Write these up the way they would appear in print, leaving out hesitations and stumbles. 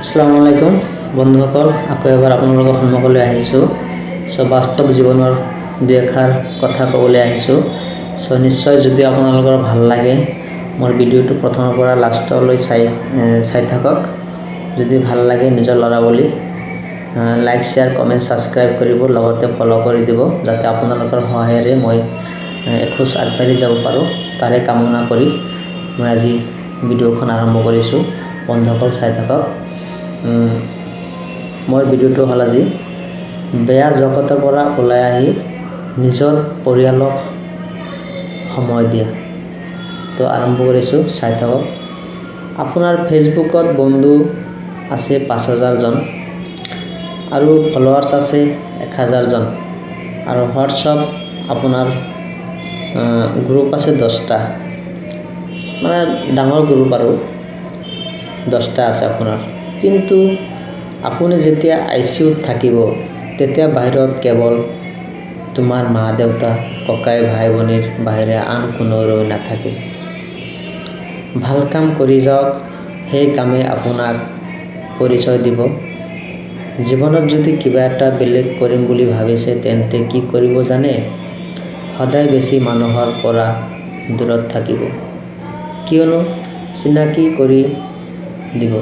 আসসালামু আলাইকুম বন্ধুসকল, আকৌ এবাৰ আপোনালোকৰ সন্মুখলৈ আহিছোঁ। চ' বাস্তৱ জীৱনৰ দুই এষাৰ কথা ক'বলৈ আহিছোঁ। চ' নিশ্চয় যদি আপোনালোকৰ ভাল লাগে, মোৰ ভিডিঅ'টো প্ৰথমৰ পৰা লাষ্টলৈ চাই চাই থাকক। যদি ভাল লাগে, নিজৰ ল'ৰা বুলি লাইক, শ্বেয়াৰ, কমেণ্ট, ছাবস্ক্ৰাইব কৰিব, লগতে ফ'ল' কৰি দিব, যাতে আপোনালোকৰ সহায়েৰে মই এখোজ আগবাঢ়ি যাব পাৰোঁ। তাৰে কামনা কৰি মই আজি ভিডিঅ'খন আৰম্ভ কৰিছোঁ। বন্ধুসকল, চাই থাকক। মোৰ ভিডিঅ'টো হ'ল আজি বেয়া জগতৰ পৰা ওলাই আহি নিজৰ পৰিয়ালক সময় দিয়া। তো আৰম্ভ কৰিছোঁ, চাই থাকক। আপোনাৰ ফেচবুকত বন্ধু আছে 5000জন আৰু ফলোৱাৰ্ছ আছে 1000জন আৰু হোৱাটছআপ আপোনাৰ গ্ৰুপ আছে 10টা, মানে ডাঙৰ গ্ৰুপ আৰু 10টা আছে আপোনাৰ। কিন্তু আপুনি যেতিয়া আইচিইউত থাকিব, তেতিয়া বাহিৰত কেৱল তোমাৰ মা দেউতা, ককাই ভাই ভনীৰ বাহিৰে আন কোনো ৰৈ নাথাকে। ভাল কাম কৰি যাওক, সেই কামে আপোনাক পৰিচয় দিব। জীৱনত যদি কিবা এটা বেলেগ কৰিম বুলি ভাবিছে, তেন্তে কি কৰিব জানে? সদায় বেছি মানুহৰ পৰা দূৰত থাকিব, কিয়নো চিনাকি কৰি দিব।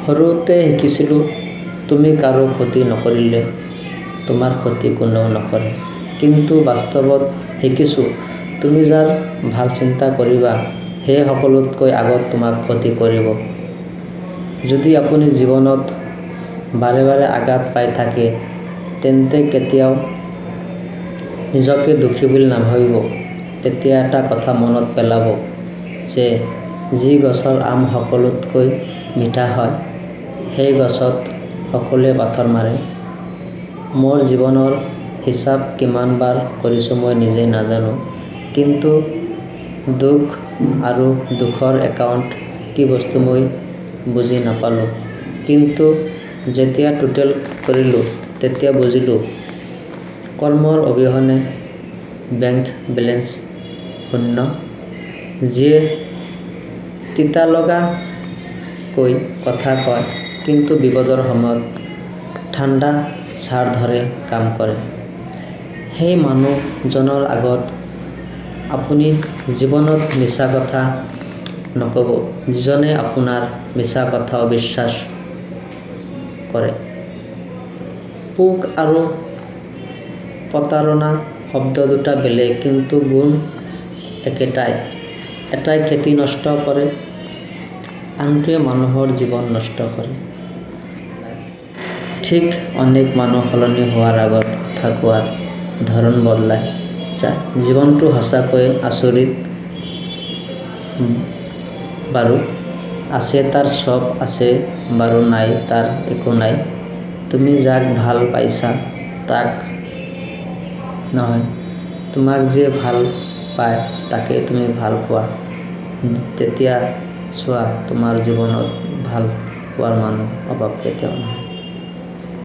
সৰুতে শিকিছিলোঁ, তুমি কাৰো ক্ষতি নকৰিলে তোমাৰ ক্ষতি কোনেও নকৰে। কিন্তু বাস্তৱত শিকিছোঁ, তুমি যাৰ ভাল চিন্তা কৰিবা, সেই সকলোতকৈ আগত তোমাক ক্ষতি কৰিব। যদি আপুনি জীৱনত বাৰে বাৰে আঘাত পাই থাকে, তেন্তে কেতিয়াও নিজকে দোষী বুলি নাভাবিব। তেতিয়া এটা কথা মনত পেলাব যে যি গছৰ আম সকলোতকৈ মিঠা হয়, সেই গছত সকলোৱে পাথৰ মাৰে। মোৰ জীৱনৰ হিচাপ কিমানবাৰ কৰিছোঁ মই নিজেই নাজানো, কিন্তু দুখ আৰু দুখৰ একাউণ্ট কি বস্তু মই বুজি নাপালোঁ। কিন্তু যেতিয়া টোটেল কৰিলোঁ, তেতিয়া বুজিলোঁ, কৰ্মৰ অবিহনে বেংক বেলেঞ্চ শূন্য। যিয়ে তিতালগাকৈ কথা কয়, কিন্তু বিপদৰ সময়ত ঠাণ্ডা ছাঁৰ দৰে কাম কৰে, সেই মানুহজনৰ আগত আপুনি জীৱনত মিছা কথা নক'ব, যিজনে আপোনাৰ মিছা কথাও বিশ্বাস কৰে। পোক আৰু প্ৰতাৰণা শব্দ দুটা বেলেগ, কিন্তু গুণ একেটাই। এটাই খেতি নষ্ট কৰে, আনটোৱে মানুহৰ জীৱন নষ্ট কৰে। ঠিক অনেক মানুহ সলনি হোৱাৰ আগত কথা কোৱাৰ ধৰণ বদলাই যায়। জীৱনটো সঁচাকৈয়ে আচৰিত বাৰু। আছে তাৰ চব আছে বাৰু, নাই তাৰ একো নাই। তুমি যাক ভাল পাইছা তাক নহয়, তোমাক যিয়ে ভাল পায় তাকেই তুমি ভাল পোৱা। তেতিয়া চোৱা, তোমাৰ জীৱনত ভাল পোৱাৰ মানুহ অভাৱ কেতিয়াও নহয়।